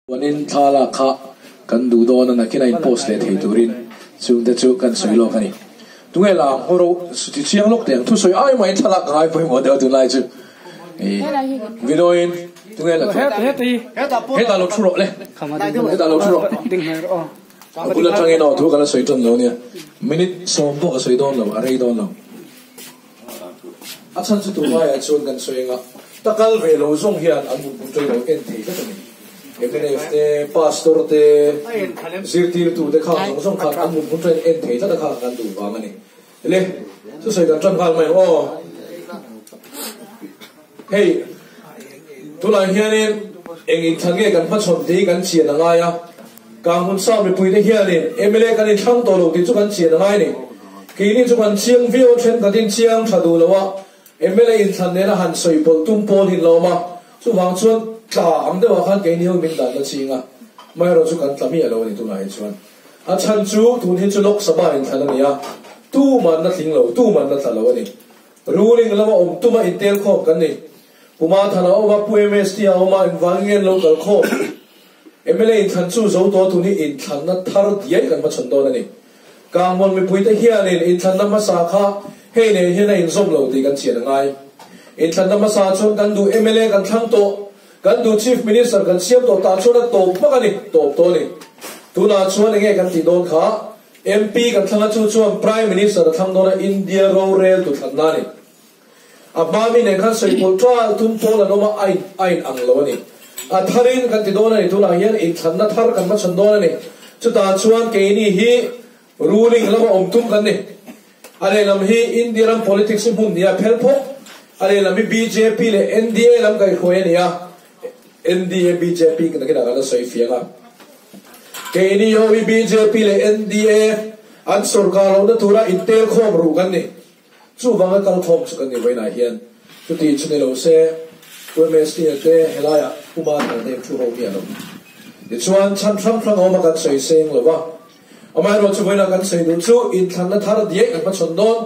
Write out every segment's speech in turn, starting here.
Chuanin thla lak kha kan duh dawn a, nakin a in post leh thei turin chungte chu kan sawi lawk a ni. Tunge la ang ro ti chiang lawk teh ang, thusawi ai mahin thla lak ka ngai pawimawh deuh tunlai chu. Video in tunge la hetah lo thu rawh le, hetah lo thu rawh. A bul atangin aw thu kan la sawi tan lo nia, minute sawm pawh ka sawi dawn lo, a rei dawn lo. A chhan chu tunlaiah chuan kan sawi anga ta kal ve lo zawng hian an mutpui ṭei lo en thei vek a ni. Mnf te, Pastor te, zirtirtu te khang zawng zawng khan an mutpui ṭei en thei tlat a kha kan duh vang a ni. Le, thusawi kan ṭan nghal mai ang aw. Hei, tunah hianin eng inthlan nge kan hmachhawn tih hi kan chian a ngai a. Kanghmun South mipuite hianin mla kan inthlang tawh lo tih chu kan chian a ngai a ni. Keini chu kan chiang viau a, thenkhat in chiang tha duh lo a, mla inthlan nena han sawi pawlh tum pawl hin lo awm a, chuvang chuan tla ang deuhah khan keini ho min dan la ching a, amaherawh chu kan tla miah lo a ni tunah hi chuan. A chhan chu tun hi chu Lok Sabha inthlan a ni a, tuman na tling lo, tuman na tla lo a ni. Ruling lama awm tuma intel khawm kan ni. Pu Mathana a awm a, Pu MST a awm a, engvangin nge an lo kal khawm? Mla inthlan chu zo tawh tun hi inthlanna thar diai kan hmachhawn dawn a ni. Kangmawlh mipuite hianin inthlanna hmasa kha hei nen hian a inzawm lo tih kan chian a ngai. Inthlanna hmasa chuan kan duh mla kan thlang tawh, kan duh Chief Minister kan siam tawh tah chuan a tawp hmak a ni, tawp tawh a ni. Tunah chuan enge kan tih dawn kha MP kan thlang a chu chuan Prime Minister a thlang dawn a, India rorel tu thlanna a ni. A hma mi nen khan sawi pawlh ṭal tum pawl an awm a, a in a in ang lo a ni. A tharin kan ti dawn a ni, tunah hian inthlanna thar kan hmachhawn dawn a ni. Chutah chuan keini hi ruling lama awm tum kan ni. A lehlam hi India ram politics hi hmun nia phel phawk, a lehlam hi bjp leh NDA lam kaihhruai a ni a, NDA bjp nakinah kan la sawi fiang a. Keini ho hi bjp leh NDA an sorkar lohna tura intel khawm ruh kan ni. Chuvanga kal khawm chu kan ni vawiinah hian chuti chu ni lo se UMST te helaiah Puma thar hnem thu ho miah lo. Tichuan chhan hrang hrang a awm a kan sawi seng lo va. Amaherawh chu vawiinah kan sawi duh chu inthlanna thar diai kan hmachhawn dawn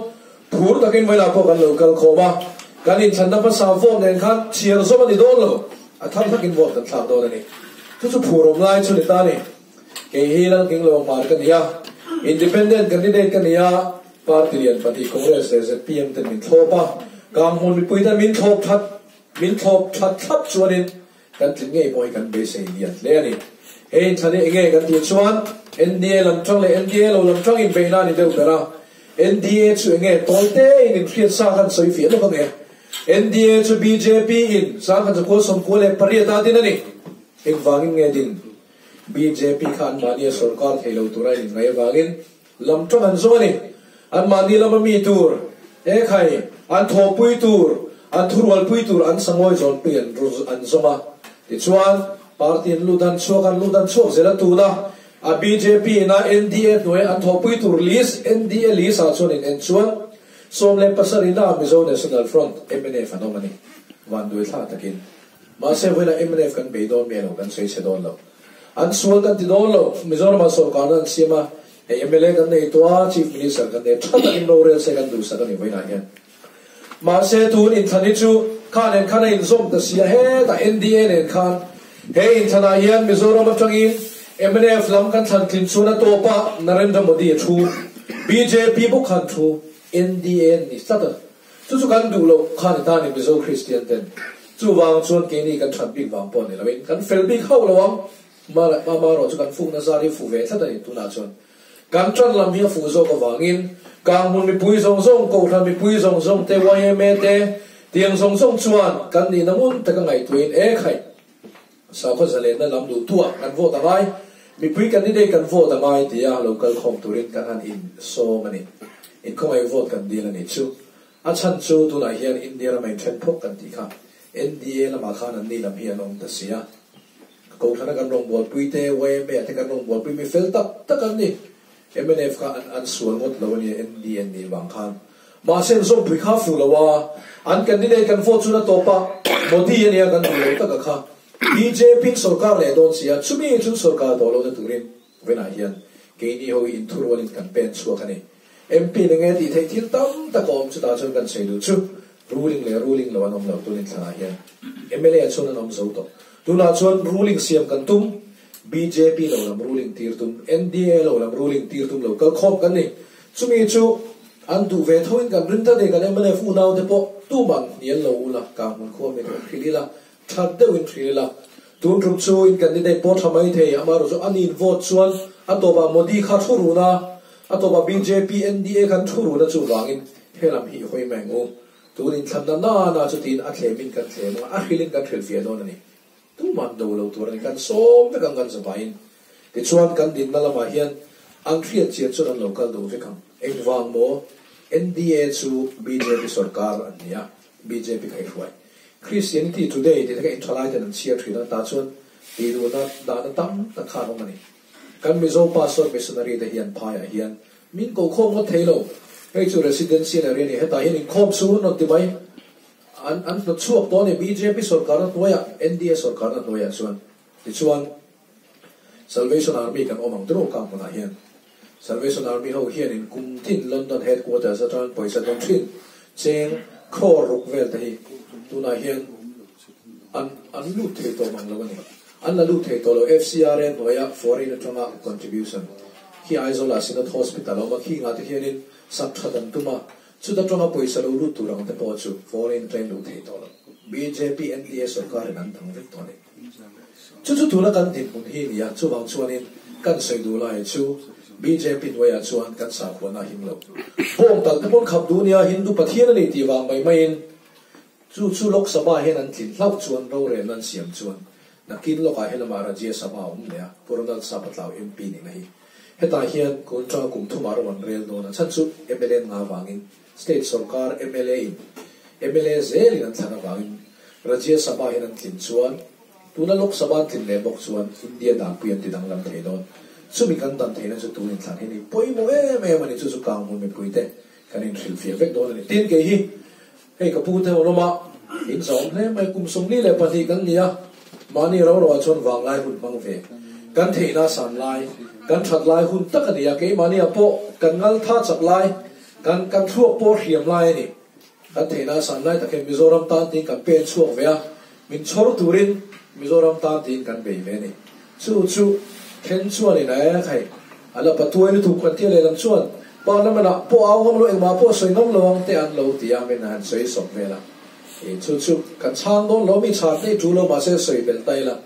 phur takin vawiinah pawh kan lo kal khawm a. Kan inthlanna hmasa vote nen khan chhiar zawm a ni dawn lo, a thar hlakin vote kan thlak dawn a ni. Chu chu phur awm lai chu ni ta a ni. Kei hi Lalnging Lawngmar ka ni a, Independent candidate ka ni a, Party lian pahnih Congress leh zpm ten min thlawp a, Kanghmun mipui ten min thlawp that min thlawp that thlap chuanin kan tling ngei pawh hi kan beisei lian hle a ni. Hei inthlan hi enge kan tih chuan NDA lam tang leh NDA lo lam tang inbeihna a ni deuh ber a, NDA chu enge tawi te in inhriat sa khan sawi fiah lawk ange. NDA chu bjp in 1998 a din a ni. Engvangin nge din? Bjp kha anmahni a sorkar thei lo tura in inngaih avangin Lam tang an zawng a ni. Anmahni lama mi tur, e khai, an thawhpui tur, an thurualpui tur an sangawi zawnpui an an zawng a. Tichuan, party an lut an chhuak, an lut an chhuak zel a tun a, a bjp ina NDA hnuaia an thawhpui tur list, NDA list ah chuan in en chuan 17 na Mizo National Front, mnf an awm a ni. Vanduai thla takin. Mahse, vawiinah mnf kan bei dawn miah lo, kan sawi chhe dawn lo. An sual kan ti dawn lo. Mizoramah sorkarna an siam a, hei mla kan nei tawh a, Chief Minister kan nei a, tha takin rorel se kan duhsak a ni vawiinah hian. Mahse tun inthlan hi chu kha nen khan a inzawm ta si a, hetah NDA nen khan he inthlanah hian Mizoram atangin mnf lam kan thlan tlin chuan a tawp a, Narendra Modi a thu, bjp bawk khan thu, NDA an ni tlat a. Chu chu kan duh loh kha ni ta ni Mizo Kristian ten. Chuvang chuan keini kan that bik vang pawh ni loin kan fel bik hauh lo ang. Mama erawh chu kan fukna zar hi fuh ve tlat a ni tunah chuan. Kan tan lam hi a fuh zawk avangin Kanghmun mipui zawng zawng, Kohhran mipui zawng zawng te, yma te, tiang zawng zawng chuan kan nihna ngun taka ngaihtuahin e khaih sakhaw zalenna lam duh tuah kan vote a ngai, mipui candidate kan vote a ngai tia lo kal khawm turin kan han insawm a ni. Inkhawngaih vote kan dil a nih chu. A chhan chu tunah hian India rama inthen phawk kan tih kha NDA lamah khan an ni lam hi an awm ta si a. Kohhrana kan rawngbawlpui te, yma ah te kan rawngbawlpui mi fel tak tak an ni. Mnf kha an an sual ngawt lo a nia NDA an nih vang khan. Mahse an zawmpui kha fuh lo a, an candidate kan vote chun a tawp a, Modi a nia kan duh lo taka kha. Bjp in sorkar leh dawn si a, chumi chu sorkar tawh lohna turin vawiinah hian keini ho hi inthurualin kan pen chhuak a ni. MP na nge tih theih thil tam tak a awm chutah chuan kan sawi duh chu ruling leh ruling lo an awm lo tun inthlanah hian mla chuan an awm zo tawh. Tunah chuan ruling siam kan tum. Bjp lo lam ruling tir tum, NDA lo lam ruling tir tum lo kal khawm kan ni. Chumi chu an duh ve thoin kan ring tlat e, kan mnf unau te pawh tuman hnial lo ula, kang hmun khua mi tur hrilh ila, that deuhin hrilh ila. Tun tum chu in candidate pawh tha mai thei, amaherawh chu an in vote chuan a tawpah Modi kha thu run a, a tawpah bjp, NDA khan thu run a chuvangin he lam hi i hawi mai ang u. Tun inthlanna nana chutiin a thlemin kan thlem ang a, a hrilhin kan hrilhfiah dawn a ni. Tuman do lo tur a ni. Kan sawm vek ang kan zavaiin. Tichuan kan dinna lamah hian an hriat chian chuan an lo kal duh vek ang. Engvang maw? NDA chu bjp sorkar an ni a, bjp kaihruai. Christianity Today tih te kha inthalai ten an chhiar thin a, tah chuan tih duhna dahna tam tak kha an awm a ni. Kan Mizo pastor missionary te hian phaiah hian min ko khawm ngawt thei lo. Hei chu residential area a ni, hetah hian inkhawm sur an rawn ti mai. An an hnawt chhuak tawh a ni bjp sorkarna hnuaiah NDA sorkarna hnuaiah chuan tichuan Salvation Army kan awm ang tiraw kang hmunah hian Salvation Army ho hianin kum tin London headquarters atangin pawisa dawn thin cheng crore ruk vel te hi tunah hian an an lut thei tawh mang lo a ni. An la lut thei tawh lo FCRA hnuaia foreign atanga contribution khi Aizawl ah Synod Hospital a awm a khingah te hianin sak that an tum a Chuta tanga pawisa lo lut tur ang te pawh chu foreign train luh thei tawh lo. Bjp NDA sorkarin an dang vek tawh a ni. Chu chu tuna kan dinhmun hi nia, chuvang chuanin kan sawi duh lai chu bjp hnuaiah chuan kan sakhuana a him lo. Bawng tal te pawn khap duh nia, Hindu Pathian a ni tih vang mai maiin chu chu Lok Sabha hian an tlin hlauh chuan rorelna an siam chuan nakin lawkah helamah Rajya Sabha a awm leh a, Pu Ronald Sapatlau MP nihna hi. Hetah hian Kunṭa kum thumah ro an rel dawn a, chhan chu mla an ngah avangin state sorkar mla in mla zelin an thlan avangin Rajya Sabha hian an tlin chuan tuna Lok Sabha an tlin leh bawk chuan India danpui an ti danglam thei dawn. Chumi kan dan theihna chu tun inthlan hi ni pawimawh em em a ni, chu chu Kanghmun mipuite kan inhrilhfiah vek dawn a ni. Tin, kei hi hei ka pu te ho lawma in zawm hle mai, kum 42 kan ni a, mahni ro roah chuan vanglai hun hmang ve kan theihna san lai, kan that lai hun tak a ni a, keimahniah pawh kan ngal tha chak lai, kan kan thluak pawh hriam lai a ni. Kan theihna san lai tak hian Mizoram tan tiin kan pen chhuak ve a, min chhawr turin Mizoram tan tiin kan bei ve a ni. Chu chu then chuanin a hei a la patuai lutuk kan tia lehlam chuan Parliament ah pawh au ngam lo engmah pawh sawi ngam lo ang te an lo ti a min han sawi sawp vel a e chu chu kan chhang dawn lo mi chhan te i tul lo mahse sawi belh ta ila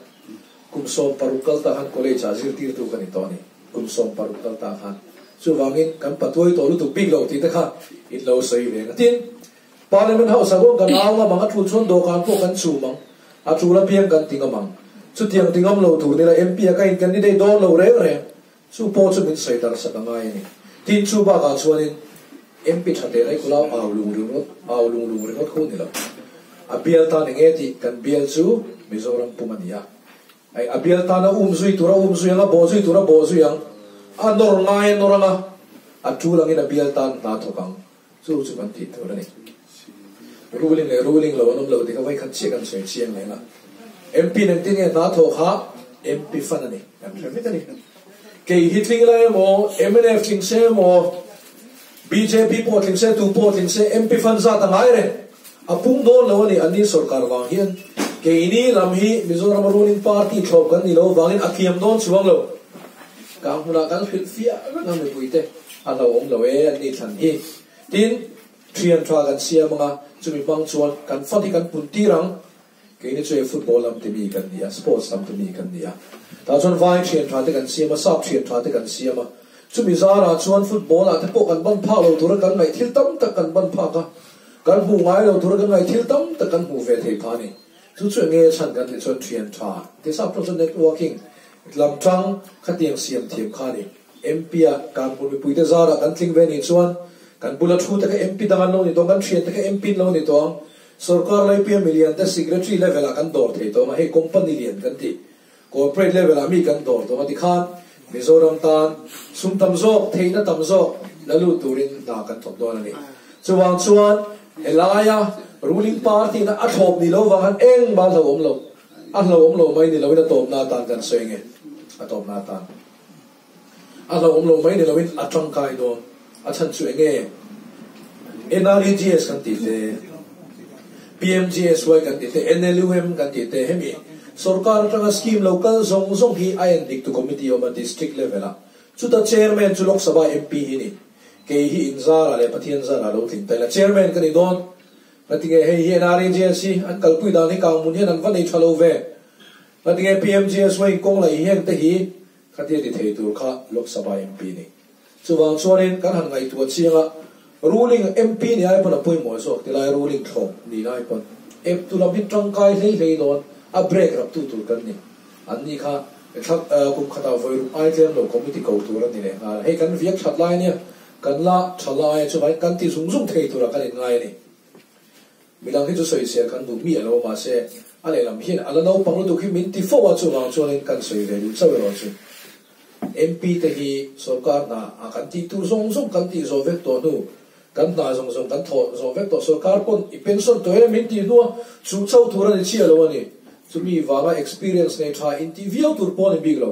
kum 16 kal ta khan college ah zirtirtu ka ni tawh a ni kum 16 kal ta khan chuvangin kan patuai tawh lutuk bik lo tih te kha in lo sawi ve ang tin Parliament House ah pawh kan au ngam ang, a tul chuan dawhkan pawh kan chum ang, a tul apiang kan ti ngam ang. Chutiang ti ngam lo tur nila MP ah ka in candidate dawn lo reng reng, chu pawh chu min sawi darh sak a ngai a ni. Tin, chu bakah chuanin MP tha teh lai kulau au lung ringawt, au lung lung ringawt khu ni lo. A bial tan eng nge tih kan bial chu Mizoram pum a ni a. Ai, a bial tan a um zui tur a um zui ang, a bawh zui tur a bawh zui ang, a nawr ngai a nawr ang a, a tul angin a bial tan hna thawk ang. Chu chu kan tih tur a ni. Ruling leh ruling lo an awm lo tih kha vawikhat chiah kan sawi chiang leh la. MP nen tinge hna thawh kha MP fan a ni. Kan hre vek a ni. Kei hi tling lai emaw, mnf tling se emaw, bjp pawh tling se, tu pawh tling se, MP fan zat a ngai reng. A pung dawn lo a ni. Anni sorkar vang hian keini lam hi Mizoram ruling party thlawp kan ni lo vangin a kiam dawn chuang lo. Kang hmunah kan hrilh fiah vek a mipuite. A hlauhawm lo e an ni thlan hi. Tin, thian tha kan siam anga chumi hmang chuan kan fund hi kan pun tir ang. Keini chu hei football lam ti mi kan ni a, sports lam ti mi kan ni a. Tah chuan vai thian tha te kan siam a, sap thian tha te kan siam a. Chumi zarah chuan football ah te pawh kan ban phak lo tura kan ngaih thil tam tak kan ban phak a, kan hmuh ngai lo tura kan ngaih thil tam tak kan hmuh ve thei pha a ni. Chu chu enge chhan kan tih chuan thian tha ti sap tawng chuan networking lam tang khatiang siam thiam kha a ni. MP a kan hmun mipuite zarah kan tling ve nih chuan kan bula thu te kha MP dang an lo ni tawh ang, kan thian te kha MP an lo ni tawh ang. Sorkar laipia milian te secretary level ah kan dawr thei tawh ang a, hei company lian kan tih corporate level ah mi kan dawr tawh ang a tikhan Mizoram tan sum tam zawk, theihna tam zawk la lut turin hna kan thawk dawn a ni. Chuvang chuan helaia ruling party na a thlawp ni lo vang khan engmah a hlauhawm lo, a hlauhawm lo mai ni loin a tawpna atan kan sawi nge, a tawpna atan. A hlauhawm lo mai ni loin a tangkai dawn. A chhan chu eng nge? NREGS kan tih te, PMGSY kan tih te, NLUM kan tih te, hemi Sorkar atanga scheme lo kal zawng zawng hi a en dik tu committee awm a district level ah. Chuta chairman chu Lok Sabha MP hi ni. Kei hi in zara leh Pathian zara lo tling ta ila chairman ka ni dawn. Ngatinge hei hi NREGS hi an kalpui dan hi Kanghmun hian an va nei tha lo ve. Ngatinge PMGSY in kawng laih heng te hi khatia ti thei tur kha Lok Sabha MP ni. Chuvang chuanin kan han ngaihtuah chiang a, ruling MP ni ai pawn a pawimawh zawk tilai ruling thlawp ni lai pawn ep tu lam hi tangkai hlei hlei dawn a break rap tu tur kan ni. An ni kha thla kum khatah vawi ruk ai tlem lo committee ko tur a ni leh nghal. Hei kan viak that lai nia, kan la tha lai a chuvangin kan ti zung zung thei turah kan inngai a ni. Midang hi chu sawisel kan duh miah lo mahse a lehlam hian a la naupang lutuk hi min ti fo a chuvang chuanin kan sawi ve duh chauh erawh chu MP te hi sorkar hna a kan tih tur zawng zawng kan tih zawh vek tawh hnu kan hna zawng zawng kan thawh zawh vek tawh sorkar pawn i pension tawh em min tih hnua chu chauh tur a ni chiah lo a ni chumi vanga experience nei tha intih viau tur pawh a ni bik lo.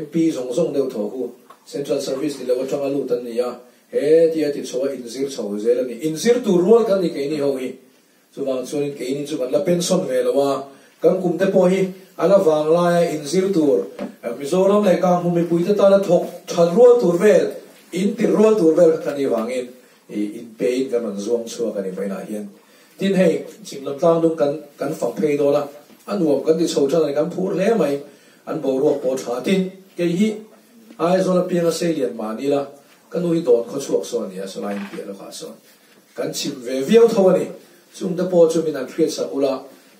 MP zawng zawng deuh thaw hu Central Service ni lo atanga lut an ni a, he tia ti chho a inzir chho zel a ni. Inzir tur rual kan ni keini ho hi. Chuvang chuanin keini chu kan la pension ve lo a, kan kum te pawh hi a la vang laia inzir tur, Mizoram leh Kanghmun mipuite tana thawk that rual tur vel, intirh rual tur vel kha kan nih vangin inpein kan rawn zuang chhuak a ni vawiinah hian. Tin hei, chhimlam tlangdung kan kan fang phei dawn a, a nuam kan ti chho tan a ni, kan phur hle mai. An boruak pawh tha tin, kei hi Aizawl apianga seilian mah ni la, ka nu hi dawn khaw chhuak sawn a ni a, sawlai in piah lawkah sawn kan chhim ve viau tho a ni. Chungte pawh chu min han hriatsak ula,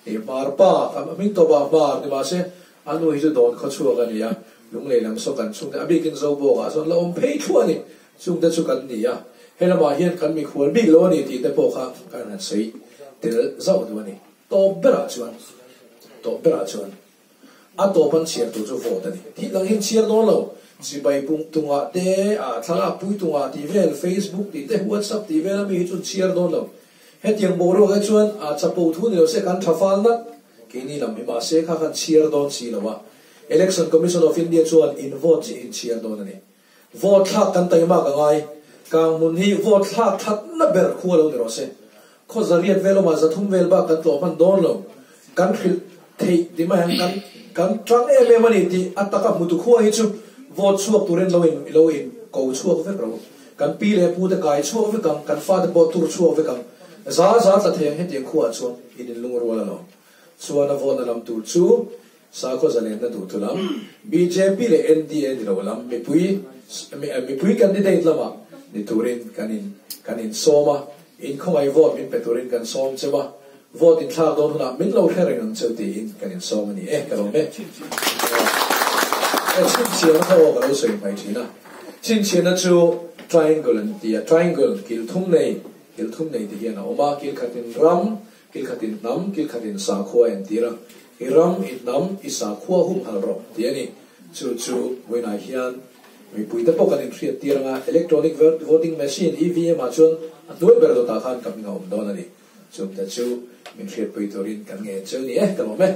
hei hmar pa, a hming tawpah hmar ni mahse, a nu hi chu dawn khaw chhuak a ni a, lunglei lam saw kan chhungte a bikin Zobawkah sawn la awm phei thluah a ni, chungte chu kan ni a, helamah hian kan mikhual bik lo a ni tih te pawh kha kan han sawi tel zauh duh a ni. Tawp berah chuan, tawp berah chuan. A tawp an chhiar tur chu vote a ni. Thih dang hian chhiar dawn lo. Sipai pung tungah te, ah thlalak pui tungah tih vel, Facebook tih te, WhatsApp tih vel ami hi chuan chhiar dawn lo. Hetiang boruak hi chuan ah chapo thu ni lo se kan tha fal nat. Keini lam hi mahse kha khan chhiar dawn si lo a. Election Commission of India chuan in vote chiah in chhiar dawn a ni. Vote thlak kan taima ka ngai. Kanghmun hi vote thlak thatna ber khu a lo ni rawh se. Khaw zariat vel awmah zathum vel bak kan tlawh hman dawn lo. Kan hrilh theih ti mai ang kan kan tang em em a ni tih a taka hmutu khua hi chu vote chhuak turin lo in lo in ko chhuak vek ro. Kan pi leh pu te kai chhuak vek ang, kan fate pawh tur chhuak vek ang. Za za tla thei ang hetiang khuaah chuan in inlungrual alawm. Chuan a vote na lam tur chu Sakhaw zalenna duhtu lam, bjp leh NDA ni lo lam mipui mipui candidate lamah ni turin kan in kan insawm a, inkhawngaih vote min pe turin kan sawm cheu a, vote inthlak dawn hunah min lo hre reng ang cheu tiin kan insawm a ni e, ka lawm e. E chhinchhiahna kha aw ka lo sawi hmai thin a, chhinchhiahna chu triangle an ti a, triangle kil thum nei, kil thum nei ti hian a awm a, kil khatin ram, Kil khatin hnam, kil khatin sakhua a entir a, I ram, i hnam, i sakhua humhalh rawh tih a ni. Chu chu vawiinah hian mipuite pawh kan inhriat tir anga electronic voting machine, EVM, ah chuan a hnuai ber dawtah khan ka hming a awm dawn a ni. Chumte chu min hriatpui turin kan ngen cheu ni e, ka lawm e.